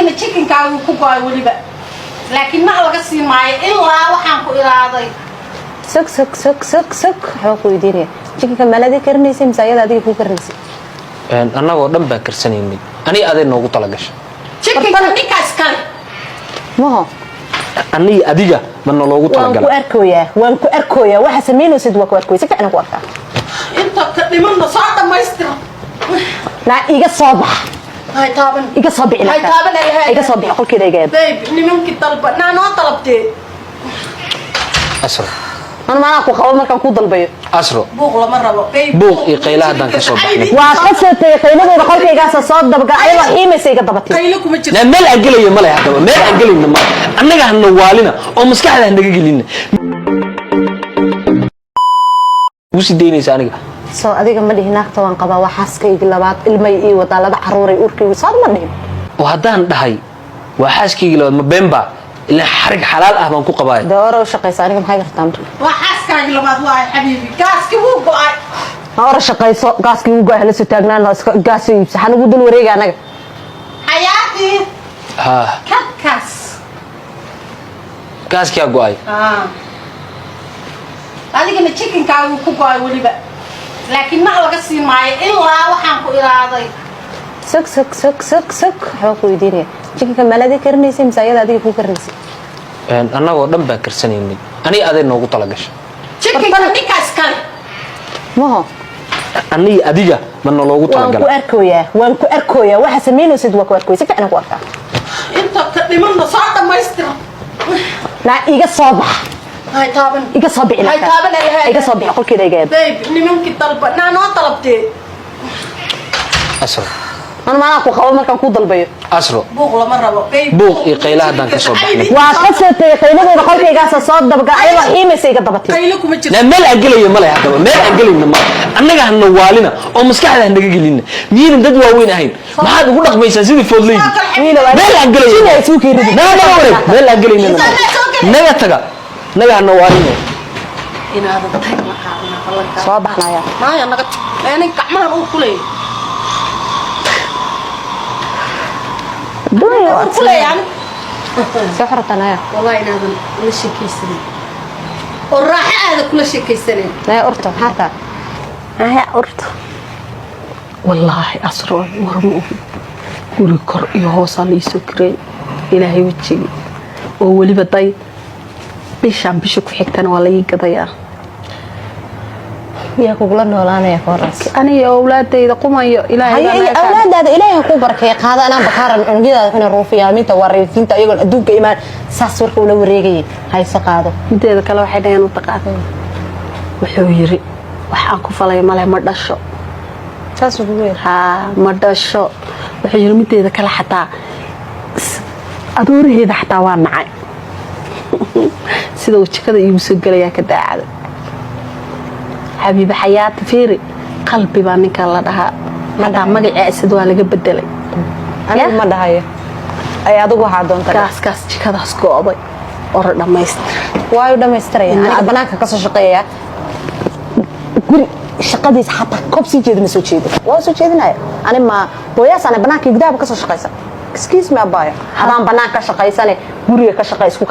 Adigana chickenkaagu ku go-ay weliba, laakiin ma laga sii maayo ilaa waxaan ku iraaday. Sug, sug, sug, sug, sug. Waxbaa ku weydiinaya. Chickenka maalaadii karinaysay mise ayada adiga kuu karinaysay? Annagoo dhan baan karsanaynay. Aniga aday noogu talagashay. Chickenka ninkaas kale. Maho. Aniga adiga ma naloogu Waan ku talagalay. arkooyaa, waan ku arkooyaa. Waxa samaynaysid waa ku arkooya, si fiican ku arkaa. Inta ka dhimanna soo dhammaystira. Naa, iga soo bax. Hay taaban. Iga soo bixi. Hay taaban. Iga soo bixi qolkeeda, iga eed. Babe, nimankii dalba naa noo dalabtee. Asro. Man maanaa ku qabo markaan kuu dalbayo? Asro. Buuq lama rabo, babe. Buuq iyo qayla haddaan ka soo baxnay. Waa ka soo tegay qayladooda, qolkaygaasa soo dabga ayadoo xiimaysa iga dabatay. Qaylo kuma jirto. Naa, meel aan gelayo male. Haddaba meel aan gelayna male. Annaga hana waalina oo maskaxda hanaga gelina. Ugu sii daynaysa aniga. Soo adiga ma dhihin naagta waan qabaa, waa xaaskaygii labaad, ilmay ii wadaa, laba caruuray uurkaygu, soo ma dhihin? Oo haddaan dhahay waa xaaskaygii labaad, ma beenba? Ilaa xarig xalaal ah baan ku qabaaya. Dee ore u shaqaysa. Aniga maxay kartaa marka? Waa xaaskaagii labaad waay, xabiibi. Gaaskii wuu go-ay. Ma ore shaqayso. Gaaskii ugu go-ay hala soo taagnaan, iska gaas soo iibsa. Xanagu dul wareega anaga. Xayaatii. Ha. Kadkaas. Gaaskiyaa go-ay. Adigana chickenkaagu ku go-ay weliba, laakiin ma laga sii maayo ilaa waxaan ku iraaday. Sug, sug, sug, sug, sug. Waxbaa ku weydiinaya. Chickenka maalaadii karinaysay mise ayada adiga kuu karinaysay? Annagoo dhan baan karsanaynay. Aniga aday noogu talagashay. Chickenka ninkaas kale. Maho. Aniga adiga ma naloogu Waan ku talagalay. arkooyaa, waan ku arkooyaa. Waxa samaynaysid waa ku arkooya, si fiican ku arkaa. Inta ka dhimanna soo dhammaystira. Naa, iga soo bax. Hay taaban. Iga soo bixi. Hay taaban. Iga soo bixi qolkeeda, iga eed. Babe, nimankii dalba naa noo dalabtee. Asro. Man maanaa ku qabo markaan kuu dalbayo? Asro. Buuq lama rabo, babe. Buuq iyo qayla haddaan ka soo baxnay. Waa ka soo tegay qayladooda, qolkaygaasa soo dabga ayadoo xiimaysa iga dabatay. Qaylo kuma jirto. Naa, meel aan gelayo male. Haddaba meel aan gelayna male. Annaga hana waalina oo maskaxda hanaga gelina. Miyaynan dad waaweyn ahayn? Maxaad ugu dhaqmaysaa sidii foodleydi? Meel aan gelayo Jini ay suu keenidi. Naga naga wareeg. Meel aan gelayna male. Naga taga, naga hana waalina. Inaadan tag la qaadana ballanka. Soo baxnaya. Maaya, naga tag. Nin gacmahan uu ku leeyahay. Uu ku leeyahay. Soo xiratanaya. Wallahi inaadan la sheekaysanin oo raaxo aada kula sheekaysanin. Naya, urto maxaa taa? Haya, urto. Wallaahi asroon war ma ogi. Guri kor iyo hoosaa liisoo kireey, ilaahay wejigii oo weliba day. Bishaan bisha ku xigtana waa laii gadayaa. Miyaa kugula noolaanaya ka horaas? Aniga owlaadayda qumayo ilaahay baa naga kaa- Awlaadaada ilaahay ha kuu barakeeye. Qaada anaan bakaaran cunugyadaada xuna ruufiyaamiinta waa reefiinta ayagoon adduunka imaan saas warka ula wareegayay. Hayso, qaado. Mideeda kale waxay dhaheen, mataqaan, wuxuu yiri wax aan ku falay male, ma dhasho. Saas ugu weyn. Haa, ma dhasho wuxuu yiri. Mideeda kale xataa adooraheeda xataa waa nacay. Sida uu jikada iigu soo gelayaa ka daacada. Xabiibi xayaata, fiiri, qalbi baa ninkan la dhahaa. Xataa magacii asad waa laga bedelay. Anigu ma dhahayo ay adigu waxaa doonta. Gaaskaas jikadaas go'day ora dhammaystir. Waayu dhamaystiraya. Aniga banaanka kasoo shaqeeya, guri shaqadiisa xataa koob sii jeeda ma soo jeedo. Waa soo jeedinaya. Ani ma hooyaas ana banaanka gudahaba kasoo shaqaysa? Excuse me, abaayo, adaan banaan ka shaqaysane, guriga ka shaqay isku.